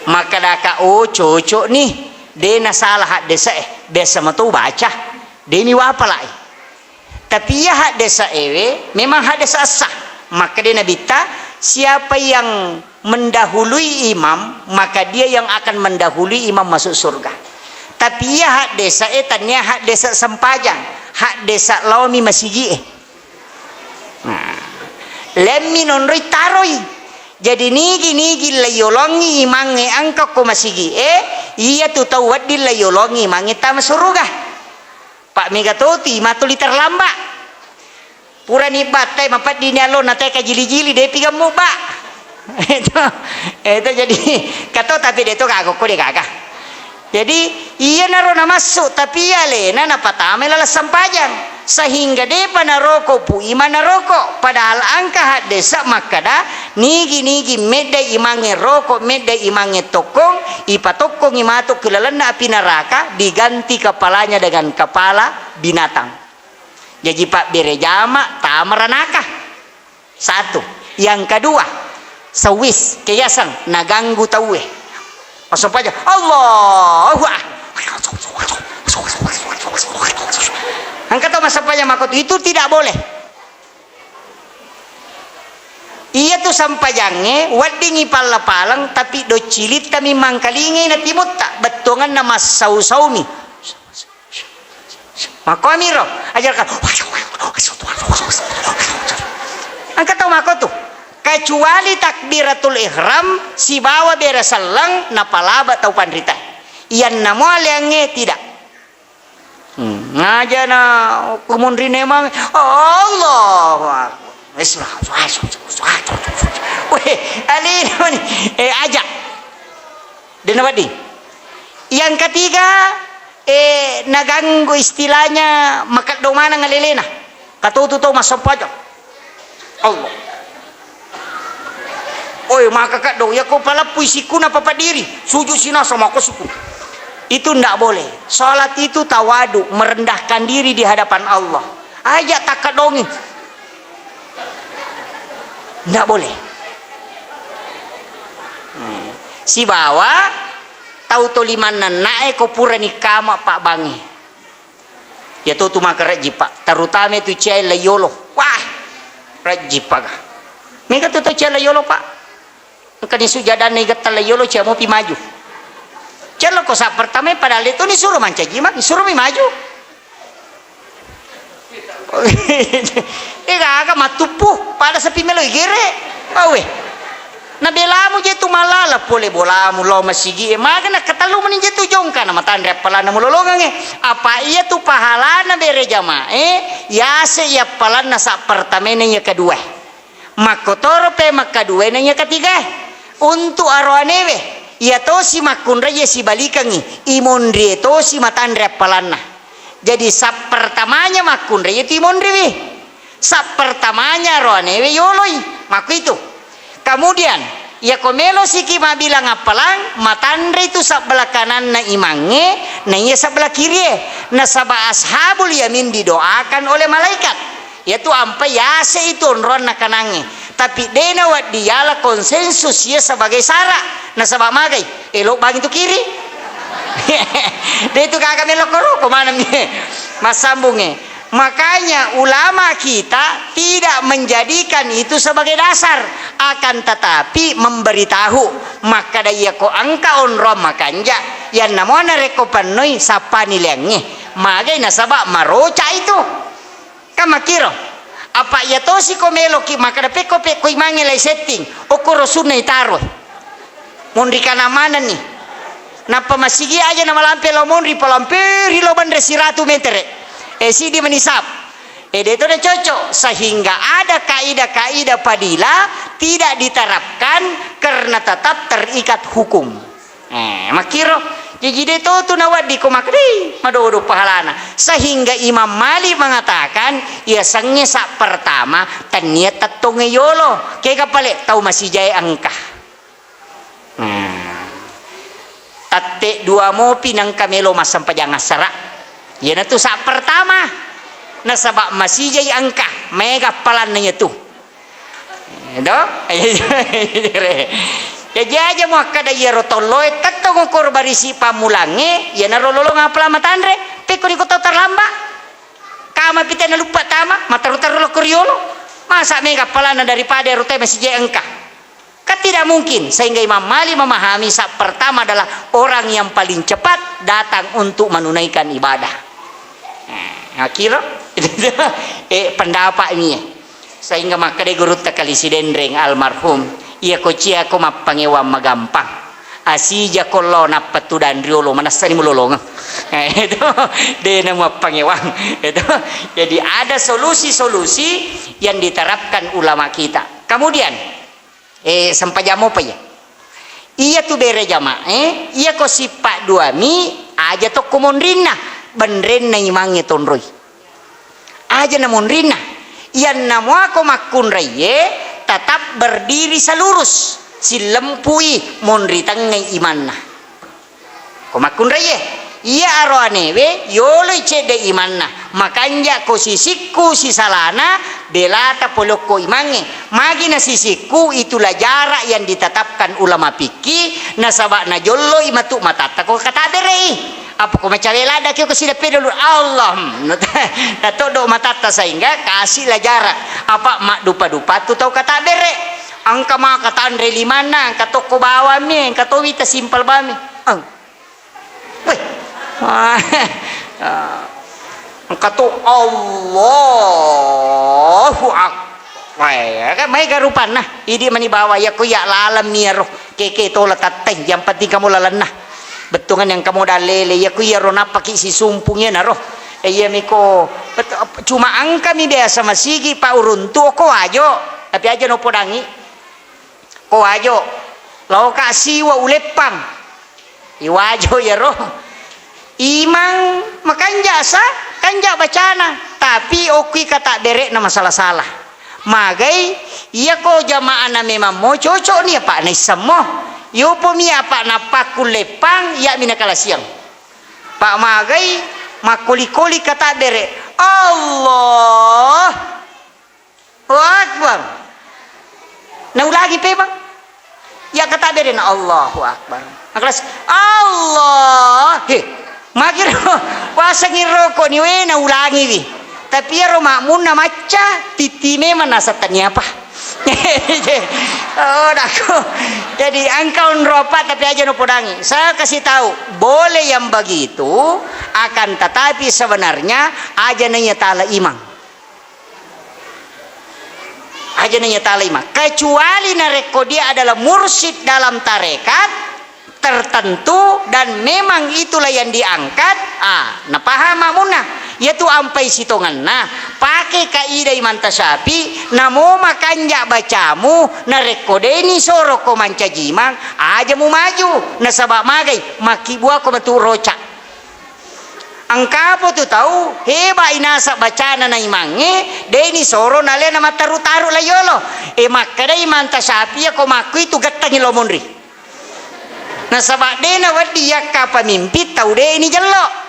Makkedaka, "Oh, cocok ni, de nasala haddese'e, biasa mato baca, demi wapalai." Tapi iya haddese'ewe memang haddese' sah. Makkeda Nabitta, "Siapa yang mendahului imam, maka dia yang akan mendahului imam masuk surga." Tapi iya haddese'e tania haddese' sempajang, haddese' laomi masigi'e. Nah, lemmi nonroi taroi. Jadi nigi-nigi laiyolongi imangnge engka ko masigi'e, iyatu tau wedding laiyolongi imangnge tama suruga. Pak mega toti matuli terlambat. Purani battai mapeddini allo na teka jili-jili depi gemmu ba. Itu, itu jadi kato tapi de to gaga ko de gaga. Jadi iyanaro namassu tapi alena napatamai laleng sempajang sehingga depa naroko pu ima naroko padahal engka haddese' makkeda nigi-nigi meddai imangnge roko meddai imangnge tokkong ipatokkongi matu ki lalenna api neraka diganti kepalanya dengan kepala binatang. Jaji pabbere jama tama ranaka. Satu. Yang kedua, sewis keyaseng naganggu tauwe. Massempajang, Allahu Akbar. Engka tau massempajang makkotu, itu tidak boleh. Iyatu sempajangnge weddingngi palla-paleng, tapi doccilittami mangkalingai na timutta, bettuanganna massau-saumi. Makkuamiro, ajarkan. Engka tau makkotu. Kecuali takbiratul ihram sibawa bere selleng napalaba tau panrita. Iyanna mualeangnge tidak. Hmm, ngajana kumunri nemang, Allahu Akbar. Weh, alina mani. Eh, aja. Dena wedding. Yang ketiga, eh, naganggu istilahnya makeddo maneng alelena. Katotu tau massempajang. Allah. Oi, maka kaddo, iya ko paleppui sikkuna papadiri, sujud sinasa mako sikku. Itu ndak boleh. Salat itu tawadu, merendahkan diri di hadapan Allah. Aja takkaddongi. Ndak boleh. Hmm. Sibawa tau to limanna nae ko purani kama pabbangi. Iya to tu maka rejji, Pak. Terutama itu cia laiyolo. Wah, rejji paga. Mega tu tau cia laiyolo, Pak. Engka ni sujadanna igetta laiyolo cia mopi maju. Cia lo ko sa pertama padahal itu ni suruh mancaji, Mak. Suruh mi maju. Ega aga matuppu pada sepi melo igere. Awe. Na belamu je tu malala pole bolamu lao masigi e maga na ketellu meni je tu jongka na matanre appalanna mulolongang e. Apa iya tu pahalana bere jamae, yase iya appalanna sa pertamae na iya kedua. Makkotoro pe makkaduae na iya ketiga. Untuk aroanewe, iya tosi makkunrai iya sibalikengngi, imonrie tosi matanre appalanna. Jadi sa pertamanya makkunrai iya tu imonriwi. Sa pertamanya roanewe yoloi, makkuitu. Kemudian, iya ko melo siki mabbilang appalang, matanre tu sabbelah kananna imangnge, na iya sabbelah kirie. Nasaba ashabul yamin didoakan oleh malaikat. Iya tu ampai yase itu onroanna kanangnge. Tapi dena waddi yala konsensus iya sebagai sara. Nasaba magai, elo bang itu kiri. De itu gaga melo koroko maneng massambungnge. Makanya ulama kita tidak menjadikan itu sebagai dasar, akan tetapi memberitahu, makkada iya ko engka onrong makanja, yanna muana rekko pennoi sappani leangnge, magai nasaba maroca itu. Kan makkiro, apa iya tosi ko meloki makkada pekko-pekko imangnge lai setting, okkoro sunna itaroi. Monri kana manenni. Nappa masigi aja na malampe lao monri, palamperi lao banre siratu metere. Eh, sidi menisap. Eh, de' to na cocok, sehingga ada kaidah-kaidah fadilah tidak diterapkan karena tetap terikat hukum. Eh, makkiro. Jaji de' to tu nawedding ko makkeda, "Ih, madodo pahalana." Sehingga Imam Malik mengatakan, iya sengnge sa' pertama, tennia tettongnge yolo. Kega pale tau masijae engka. Nah, tette dua mopi nengka melo massempajang assara. Iyanatu sa' pertama. Nasaba' masijai engka, maega appalanna iyatu. Edo? Jaji aja muakkeda iyaro tolloe tettong ukur barisi pammulangnge, iyanaro lolong appalang matanre, pekko niko tau terlambat. Kama pite naluppa tama, mataru-taru lokko riolo. Masa mega appalanna daripada ero te masijai engka. Kan tidak mungkin, sehingga Imam Malik memahami sa' pertama adalah orang yang paling cepat datang untuk menunaikan ibadah. Eh, makkiro? Eh, pendapat ini. Sehingga makkeda gurutta Kali Sidenreng almarhum, iya ko cia ko mappangewang magampang. Asija ko lao nappa tudang riolo, manessani mulolongeng. Eh, itu, de' na muappangewang. Itu. Jadi ada solusi-solusi yang diterapkan ulama kita. Kemudian, Eh, sempajang mopa iya. Iya tu bere jamaah, eh, iya ko sippa' duami, aja tokko monrinna, benrenna imangnge tonroi. Aja na monrinna. Iyanna muako makkunraiye, tetap berdiri selurus, sillempui monri tengngai imanna. Ko makkunraiye, iya aroanewe yoloi cedde imanna, makanja ko sisikku sisalana, belata polokko imangnge. Magi na sisikku, itulah jarak yang ditetapkan ulama fikih, nasaba najolloi matu matatta ko katabbere'i. Apa ko macawe ladda ki ko sideppe dulu, Allah, hmm, natoddo matatta sehingga kasihlah jarak. Apa maddupa-dupa tu tau katabbere. Engka maka tanre limanna, engka tokko bawammi, engka towi tasimpel bawammi. Eng. Weh. Engka to Allahu Akbar. Kan maega rupanna. Idi mani bawa iya ko iya lalemmi iyaro. Keke tola tattai. Yang penting kamu lalenna. Bettuangan yang kamu dalele. Iya ko iyaro nappaki sisumpung iyanaro. Eh, iya miko. Bet-, cuma engkami biasa masigi pa uruntu ko Wajo. Tapi aja no podangi. Ko Wajo, laoka siwa uleppang. Iwajo iyaro. Imang makanja sa, kanja bacana, tapi okki katabbere'na masala-sala. Magai, iya ko jamaahna memang mo cocok ni apa naissemmo. Yopomi apa nappakku leppang, iya mi nakalasiang. Pak magai, makkoli-koli katabbere. Allah. Allahu Akbar. Naulangi pe, Bang. Iya katabberena Allahu Akbar. Nakelas, Allah. He, magiro. Wasengi roko ni we naulangiwi. Tapi iyaro makmunna macca, titi memang nasatani apa. Oh, dako. Jadi engka onro apa tapi aja no podangi. Saya kasih tahu, boleh yang begitu, akan tetapi sebenarnya aja naiya tala imang. Aja naiya tala imang. Kecuali narekko dia adalah mursyid dalam tarekat tertentu dan memang itulah yang diangkat, ah, napaham makmunna. Iyatu ampai sitongenna, pake kaidah Imam Tasyafi, namo makanja bacamu, narekko deni soroko mancaji imang, aja mumaju, nasaba magai, makkibuako matu roca. Engkapo tu tau, heba'i naseng bacana na imangnge, de'ni soro nalena mattaru-taru la yolo. E, makkedai Imam Tasyafi, iya ko makkuitu gettengngi lo monri. Nasaba de' nawedding yakka pamimpin tau de'ni jello.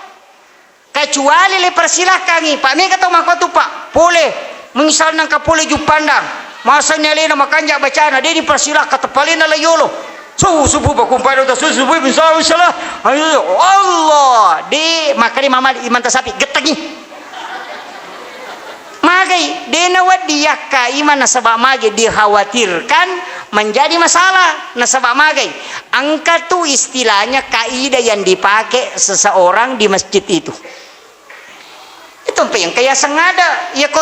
Kecuali le persilahkangngi, Pak, mega tau makkuatu, Pak, pole, misalna engka pole Juppandang, masenni alena makanja bacana, de'ni persilahkan, teppalena la yolo. Su, subuh bakumpai dota, su, subuh bisa, bisa lah. Ayo, Allah. De', makkeda Imam Malik, Imam Tasyafi, gettengngi. Magai, de' nawedding yakka imang nasaba magai dikhawatirkan menjadi masalah. Nasaba magai, engka tu istilahnya kaidah yang dipakai seseorang di masjid itu. Itu mpe engka yaseng ada, iya ko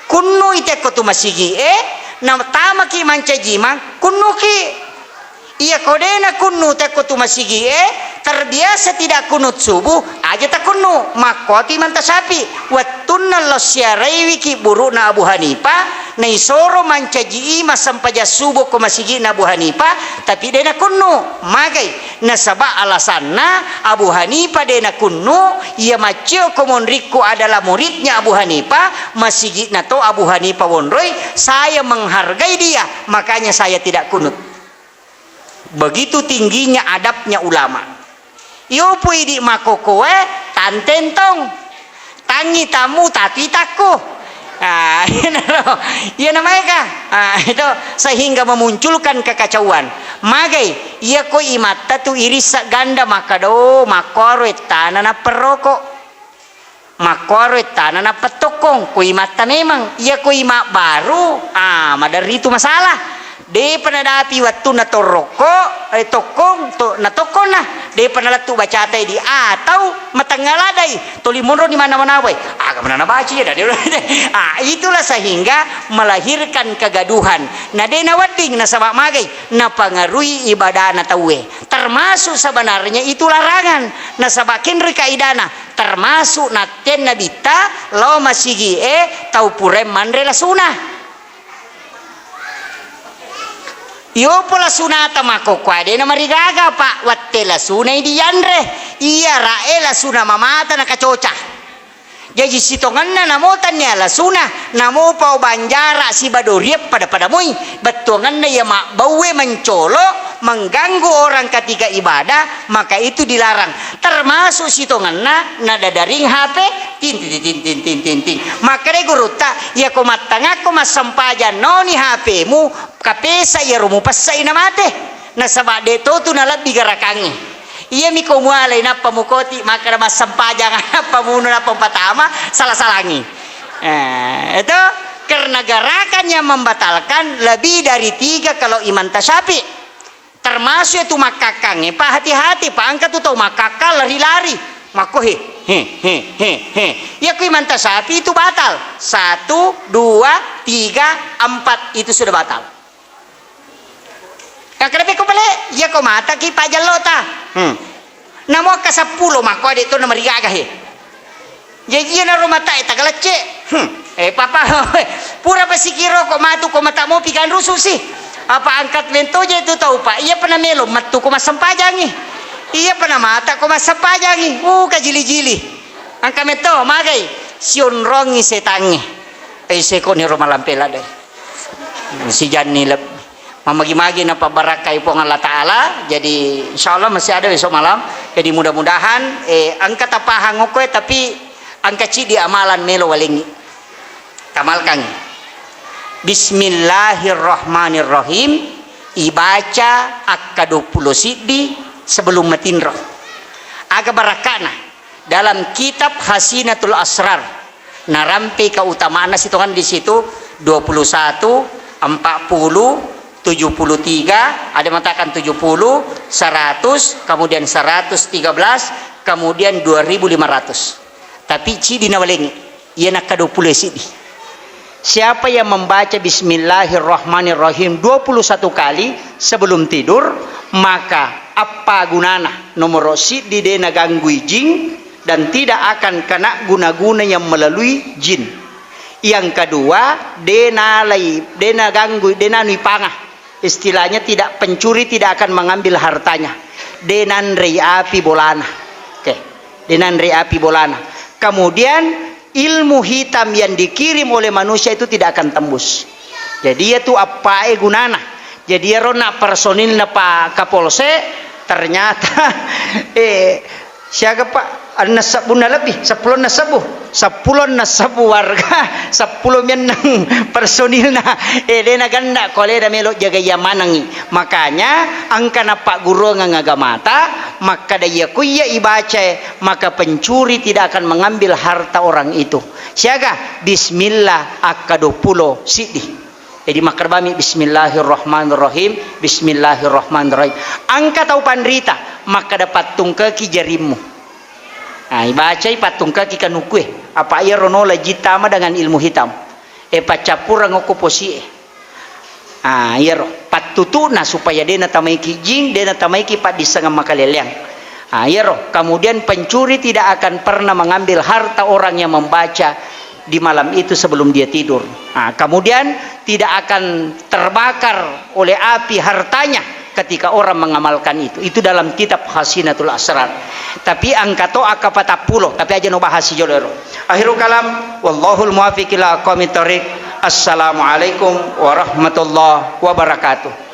kunnu itekko tu masigi e, na tamaki mancaji imang, kunnuki. Iya ko de' nakunnu tekko tu masigi'e, terbiasa tidak kunut subuh, aja takunnu. Makkuatu Imam Tasyafi, wettunna lao siaraiwiki buru'na Abu Hanifah, naisoro mancaji'i massempajang subuh ko masigi'na Abu Hanifah, tapi de' nakunnu. Magai? Nasaba alasanna Abu Hanifah de' nakunnu, iya macceo ko monrikku adalah muridnya Abu Hanifah, masigi'na to Abu Hanifah wonroi, saya menghargai dia, makanya saya tidak kunut. Begitu tingginya adabnya ulama. Iyo pui di makokoe, tantentong. Tangi tamu, tatu itakku. Ah, iya naro. Iya namaeka. Ah, itu sehingga memunculkan kekacauan. Magai, iya ko imatta tu irissa ganda, makkado, makkuaro ettana napperroko. Makkuaro ettana nappa tokkong, ko imatta memang. Iya ko ima baru, ah, maderri tu masalah. De'pa nadapi wettunna torrokko, eh, tokkong, to-, natokkonna. De'pa nalettu bacata di atau matengnga ladai. Toli monro ni mana-mana wae. Aga mana nabaca ya, dadi. Ah, itulah sehingga melahirkan kegaduhan. Na de' nawedding nasaba magai, napangarui ibadana tauwe. Termasuk sebenarnya itu larangan. Nasaba kenroi kaidana. Termasuk nattenna bitta lao masigi'e tau purae manre lasuna. Iyopo lasunata makkokkoe de' namarigaga, Pak, wette lasunai dianre. Iya ra'e lasuna mamata nakacoca. Jaji sitongenna namo tannia lasuna, namo pao banjara siba doriang pada-pada moi. Bettuangenna iya mabbaue mencolo, mengganggu orang ketika ibadah, maka itu dilarang. Termasuk sitongenna nadadaring H P, tin, tin, tin. Makkedai gurutta, "Iyako mattangakko massempajang noni H P-mu, kapesa iyaro mupessai namate." Nasaba de' to tu nalebbi garakangnge. Iyami ko mualai nappa mukoti makkeda massempajang, nappa munu, nappa patama, sala-salangi. Eh, itu karena gerakan yang membatalkan lebih dari tiga kalau Imam Tasyafi. Termasuk itu makkakkangnge, Pak, hati-hati, Pak, engka tu tau makkakkang lari-lari. Makko he, he, he, he, he. Ya, ku Imam Tasyafi itu batal. Satu, dua, tiga, empat, itu sudah batal. Yang kenapa ko bale? Ya, ko mata ki Pak Jallo ta. Hmm. Namo akka seppulo, makko ade' to namarigaga he. Jaji iyanaro matae tagalecce. Hmm. Eh, papa, pura pasikiro ko matu ko mata mopi ganrusu si. Apa angkat mentoje tu tau, Pak? Iya pernah melo mettu ko massempajangi. Iya pernah mata ko massempajangi. Uh, kajili-jili. Angka metto, magai. Sionrongi setangnge. Eh, seko ni roma lampela deh. Sijanni lebbi. Mamagi-magi napabbarakkai Puang Allah Ta'ala. Jadi, insya Allah masih ada besok malam. Jadi, mudah-mudahan, eh, engka tapahang okkoe, tapi engka cidi amalan melo walengi. Tamalkangi. Bismillahirrahmanirrahim. Ibaca akka dua puluh siddi sebelum matinro. Aga barakkana? Dalam kitab Hasinatul Asrar, narampe keutamaanna sitongan di situ, dua puluh satu, empat puluh, tujuh puluh tiga, ada mengatakan tujuh puluh, seratus, kemudian seratus tiga belas, kemudian dua ribu lima ratus. Tapi cidi nawalengi, iya nakka dua puluh siddi. Siapa yang membaca Bismillahirrahmanirrahim dua puluh satu kali sebelum tidur, maka appagunana? Nomoro siddi, de' naganggui jing, dan tidak akan kena guna-guna yang melalui jin. Yang kedua, de' nalai, de' naganggui, de' nanui panga. Istilahnya tidak, pencuri tidak akan mengambil hartanya. De' nanrei api bolana. Oke. De' nanrei api bolana. Kemudian ilmu hitam yang dikirim oleh manusia itu tidak akan tembus. Jadi, iya tu appae gunana. Jadi, iyaro na personilna Pak Kapolsek, ternyata, eh, siaga, Pak? Enneng sebbunna lebbi, seppulo enneng sebbu. Seppulo enneng sebbu warga, seppulo menneng personilna. Eh, de' naganna ko alena melo jaga iya manengi. Makanya, engka nappagguruangeng agamata, makkada iya ku iya ibacae, maka pencuri tidak akan mengambil harta orang itu. Siaga, bismillah akka dua puluh siddi. Jadi, makkada bami, "Bismillahirrahmanirrahim, bismillahirrahmanirrahim." Engka tau panrita, makkada, "Pattungkeki jarimmu." Nah, ibacai, "Pattungkeki kanukue." Apa iyaro nola jittama dengan ilmu hitam. E, paccappureng okko posie. Ah, iyaro pattutuna supaya de' natamaiki jing, de' natamaiki paddissengeng makaleleang. Ah, iyaro. Kemudian pencuri tidak akan pernah mengambil harta orang yang membaca di malam itu sebelum dia tidur. Ah, kemudian tidak akan terbakar oleh api hartanya ketika orang mengamalkan itu. Itu dalam kitab Khazinatul Asrar. Tapi engka to akka patappulo, tapi aja no bahas jolo ero. Akhirul kalam, wallahul muwaffiq ila aqwamit thariq. Assalamualaikum warahmatullahi wabarakatuh.